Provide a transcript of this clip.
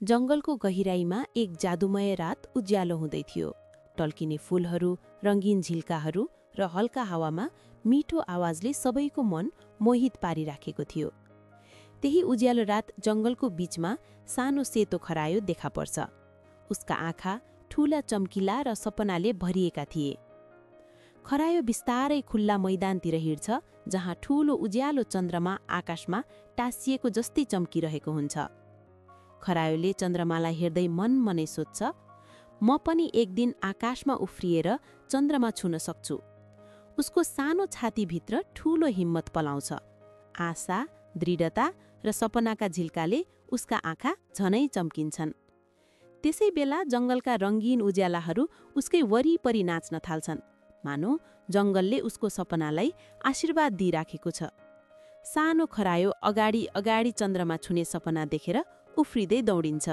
जंगलको गहिराईमा एक जादुमय रात उज्यालो हुँदै थियो। टल्किने फूलहरू, रंगीन झिल्काहरू र हल्का हावामा मिठो आवाजले सबैको मन मोहित पारिराखेको थियो। त्यही उज्यालो रात जंगलको बीचमा सानो सेतो खरायो देखा पर्छ। उसका आँखा ठूला चम्किला र सपनाले भरिएका थिए। खरायो बिस्तारै खुल्ला मैदानतिर हिँड्छ, जहाँ ठूलो उज्यालो चन्द्रमा आकाशमा टाँसिएको जस्तै चम्किरहेको हुन्छ। खरायोले चन्द्रमालाई हेर्दै मनमनै सोध्छ, म पनि एक दिन आकाशमा उफ्रिएर चन्द्रमा छुन सक्छु। उसको सानो छातीभित्र ठूलो हिम्मत पलाउँछ। आशा, दृढता र सपनाका झिल्काले उसका आँखा झनै चम्किन्छन्। त्यसै बेला जंगलका रंगीन उज्यालाहरू उसकै वरिपरि नाच्न थाल्छन्, मानो जंगलले उसको सपनालाई आशीर्वाद दिइराखेको छ। सानो खरायो अगाडि अगाडि चन्द्रमा छुने सपना देखेर उफ्रिँदै दौडिन्छ।